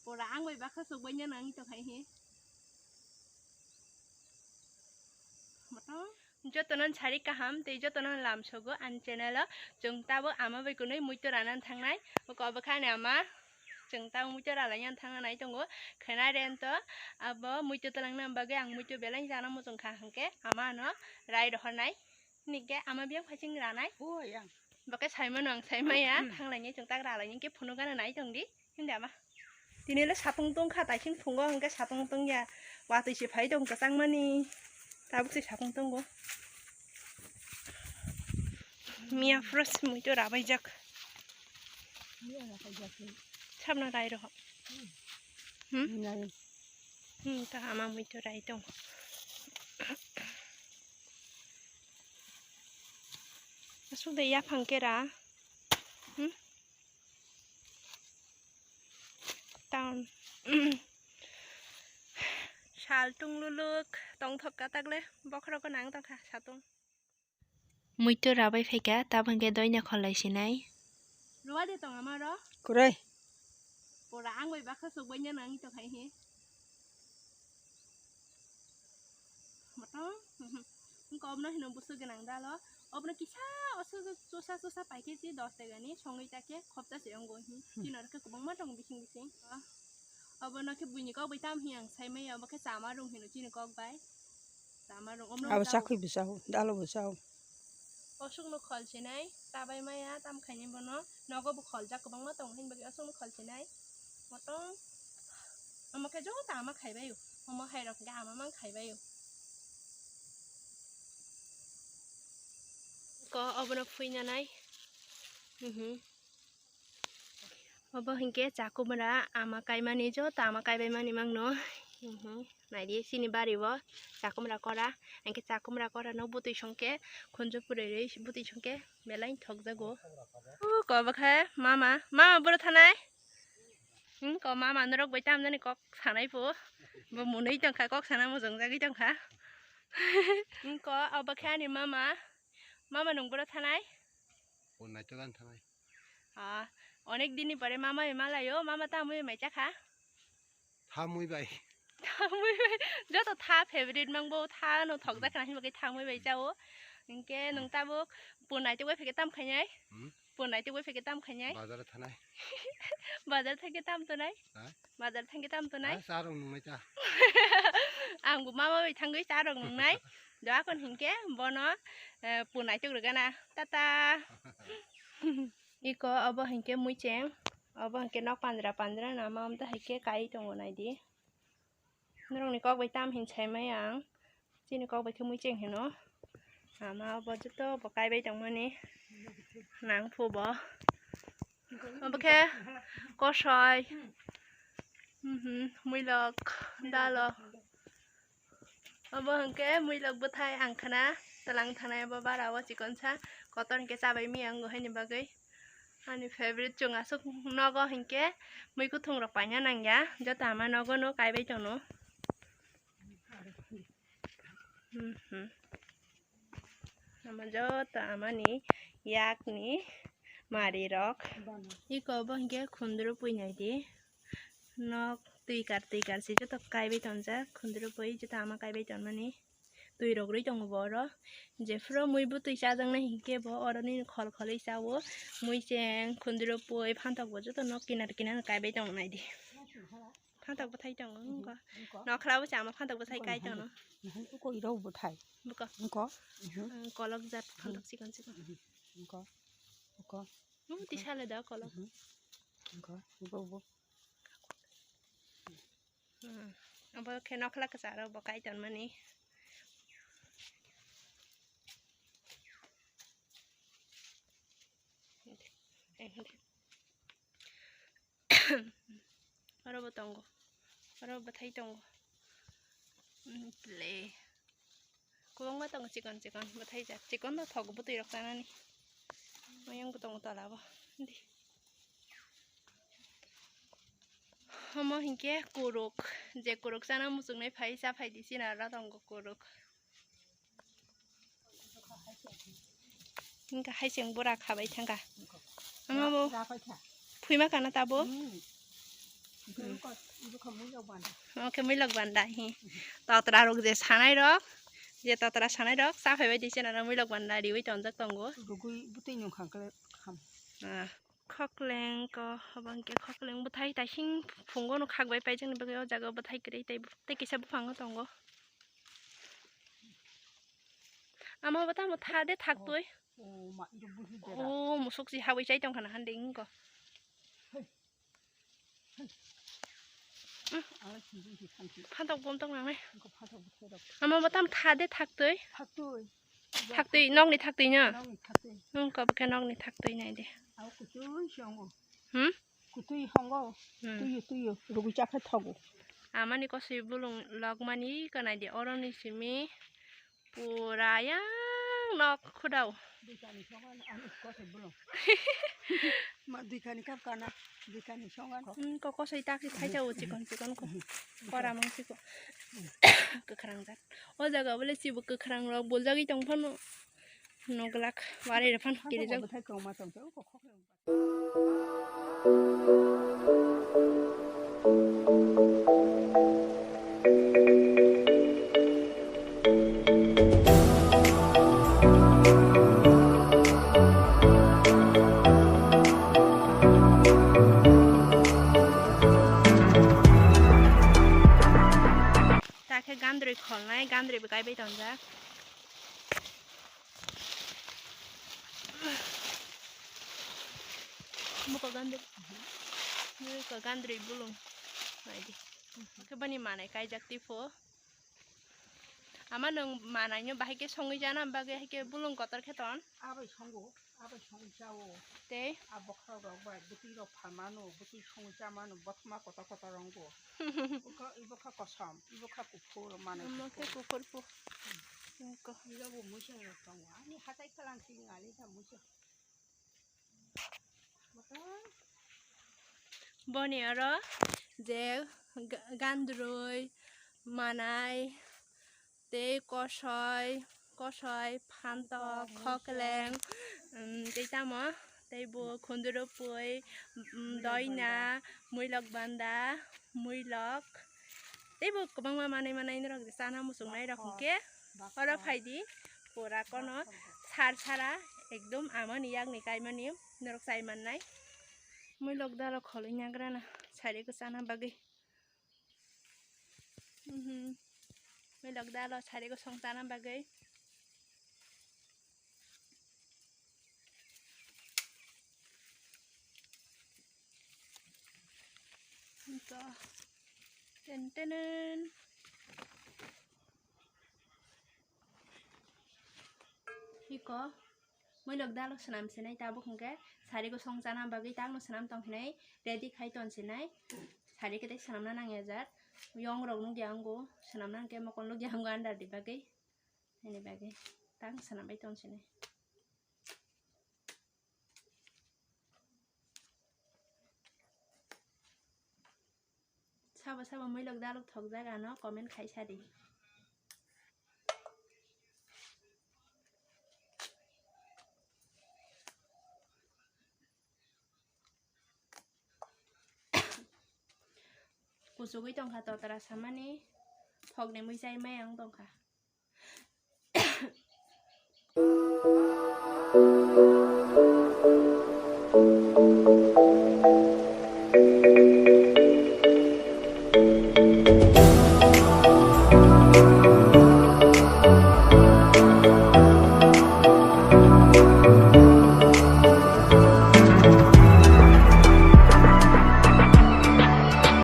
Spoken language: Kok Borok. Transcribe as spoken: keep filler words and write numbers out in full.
Pura ang bai bakha sok bai nang to khai he. Moto. Jotono sari kaham tei jotono lam sogo ani channel o. Chwng tabuk ama bai kunui muito rana thangnai. Oko bwkha ni ama. Chwng tabuk muito ralai nang thangna nai tongo. Khena rento abo muito twlangna bagwi ang muito belai jana muchung kha hwnkhe ama ano rai rohornai. Nike ama biyang phaiching ranai. Oi, ang. Bokhe saimano ang saimaya, hmm, thanglaini chwng tak ralaini khe phunukgana nai tongdi. Hindi ama. Tini le sapung tongkha, taising phungo hwnkhe sapung tongya. Watwi se phai tong kwchangmani. Tabuk se sapung tongo. Miya frost muito rabaijak. Miya rabaijak. Sabna rai roho. Hmm. Hmm? Nai. Hmm, ta ama muito rai tong. Asuk de yaphang kera. Hmm? Town. Sal tung luluk tong thok ka takle bokhorok nang tongkha satung. Muito rabai phaikha, tabuk hwnkhe doina khorlai sinai. Ruwa de tong ama ro. Kwrwi. Pura ang bai bakha sok bai nang to khai he. Moto. Wngkha obno hino busu gwnang dalo. Obno kisa oso chusa chusa paikhe si dos tegani songwi takhe khopsa se wngo hi. Hmm. Tino rwkhe kwbangma tong bising bising. Obono khe buini kok bai tam hi ang sai maya, obo khe chama rung hino chini kok bai. Chama rung omno abo chao. Chakhui bo chao, dalo bo chao. Osukno khol sinai, tabai maya, tam khaini bono. Nogo bo kholjak kwbangma tongo, hini bagwi osukno khol sinai. Motong. Omo khe joto ama khaibaio. Omo hai rok khe ama mang khaibaio. Ko obono phuinanai. Mhm. Obo hinkhe chakumra ama kaimani joto ama kaibaimani mangno. Mhm. Naidi chini bari o chakumra kora. Hinkhe chakumra kora no bwtwi songkhe khunju purwi rwi bwtwi songkhe belai thokjago. O ko bokhe mama, mama boro thanai. Hmm, ko mama norok bai tamjani kok sanai po. Bo munui tongkha, kok sana mojong jagwi tongkha. Hmm, ko obo khe ani mama. Mama nung boro thanai? O naitok ani thanai. Ah, onek din ni pore mama bai malaio, mama tamwi mai chakha? Thamwi bai. Thamwi bai. Joto tha favorite mangbo, tha no thokjak khna hinba khe thamwi bai chao. Hinkhe nung tabuk pun naitok bai pheke tam khainai? Hmm? Pun naitok bai pheke tam khainai? Bazar thanai. Bazar thangke tam tonai? Ha? Bazar thangke tam tonai? Ha, charok nungnai ta. Ang bo mama bai thangwi charok nungnai. Do akon hinkhe bono, eh, pun naitok rwgana. Tata. Iko obo hinkhe muicheng. Obo hinkhe nok pandra pandra nama amta hinkhe kai tongo naidi. Norokni kok bai tam hin saimai ang. Chini kok bai khe muicheng hino. Ama obo joto bo kaibai tongmani. Nang phu bo. Obo khe kosoi. Mhm, muilok, dalo. Obo hinkhe muilok bwthai ang khna twlang thanai bo bara o chikonsa. Kotor hinkhe chabai mia wngo haini bagwi. Ani favorite chwng aswk nogo hinkhe mui kuthung rok paina nangya, joto ama nogo no kaibai tono. Mhm. Ama joto amani yakni mari rok. Iko bo hinkhe khundru pui naidi. Nok twi kar twi kar se joto kaibai tonjak, khundru pui joto ama kaibai tonmani. Twi rok rwi tongo bo oro. Jephuru mui bwtwi chajaknai hinkhe bo oro nini khol kholwi chao. Muicheng, khundru pui, phantok bo joto nok kinar kinar kaibai tongo naidi. Phantok bwthai tongo wngkha. Nokla bo chama phantok bwthai kai tongo. Buko iro bwthai. Buko. Wngkha. Kolok jat phantok chikon chikon. Wngkha. Wngkha. Tisa le da kolok. Wngkha. Buko buko. Hmm. Abo khe nokla kwcharo bo kai tonmani. Oro bo tongo. Oro bwthai tongo. Hmm, ple. Kwbangma tongo chikon chikon bwthai jak. Chikon no thok bwtwi rok chanani. Oyang bo tongo tola bo. Di. Omo hinkhe kuruk. Je kuruk chana muchungnai phai cha phai di chini aro tongo kuruk. Hinkhe hai chwng bura khabai thangkha. Omo bo phuima kana tabo. Hmm. Oke, muilok banda hi. Totra rok je sanai rok, je totra sanai rok, cha phaibai di chwla no muilok banda riwi tonjak tongo. Rugwi bwtwi nung khang kle kham. Ah, khokleng ko, abang ke khokleng bwthai taising phungo no khak bai paijak ni bagwi o jaga o bwthai kwrwi tei, tei kisa buphango tongo. Ama bo tamo tha de thaktwi. O ma, iro buhi dera. O musuk si hawi chai tong khana hande ingko. Ala sindi hi thanti. Phantok bom tong nangnai. Ingko phantok bwthai rok. Ama bo tam tha de thaktwi. Thaktwi. Thaktwi, nokni thaktwi na? Nokni thaktwi. Ingko bwkhe nokni thaktwi nai de. Aw kutui si ongo. Hmm? Kutui hongo. Hmm. Tuyo, tuyo. Rugwi chakhe thogo. Amani kosoi bulung lokmani kanai de oroni simi. Pura yang nok khudao. Duikani songan, ani kosoi bulung. Ma duikani kap kana, duikani songan. Hmm, ko kosoi taki thai jao chikon chikon ko. Kora mang chikon. Kwkhrang jak. O jaga bole chibo kwkhrang rok buljagwi tong phano. Noglak, wari re phan kiri jak. Bwthai kwma tong khe, o kok khok. Ta khe gandrwi kholnai, gandrwi bo kaibai tonjak. Muko gandri. Muko gandri bulung. Naidi. Oke, bani manai kaijak tipo. Ama nung manai nyo bahai ke songwi jana, bagwi hai ke bulung kotor khe ton. Abai songo, abai songwi jao. Tei? A bokhorok rok bai, bwtwi rok phalmano, bwtwi songwi chamano, bothoma kotor kotor rongo. Bokha, ibokha kosom, ibokha kuphur, manai kuphur. Omo khe kuphur po. Iko. Iro bo muisang rok tongo. Ani hatai kalang sing ali ta muisang. Boni oro je ga-, gandrui, manai, tei kosoi, kosoi, phantok, khokleng, um, tei tamo, tei bo khunduru pui, um, doina, muilok banda, muilok, tei bo kwbangma manwi manai norok chana muchungnai rok hwnkhe oro phaidi pura kono sar sara ekdom amani yakni kaimani norok chai mannai. Muilok dalo kholwi nagrana sari kwchana bagwi. Mhm. Muilok dalo sari kwsong chana bagwi. Ito. Ten tenen. Iko. Muilok dalo swnam sinai tabuk hwnkhe sari kwsong chana bagwi tangno swnam tong hinai ready khai ton sinai. Sari khe tei swnamna nangya jar. Yong rok nukya wngo swnamna hwnkhe mokol nukya wngo under di bagwi. Ani bagwi tang swnam bai ton sinai. Sabo sabo muilok dalok thokjak ano comment khai sadi. Kuchugwi tongkha totra samani, phokni mui chai maya wng tongkha.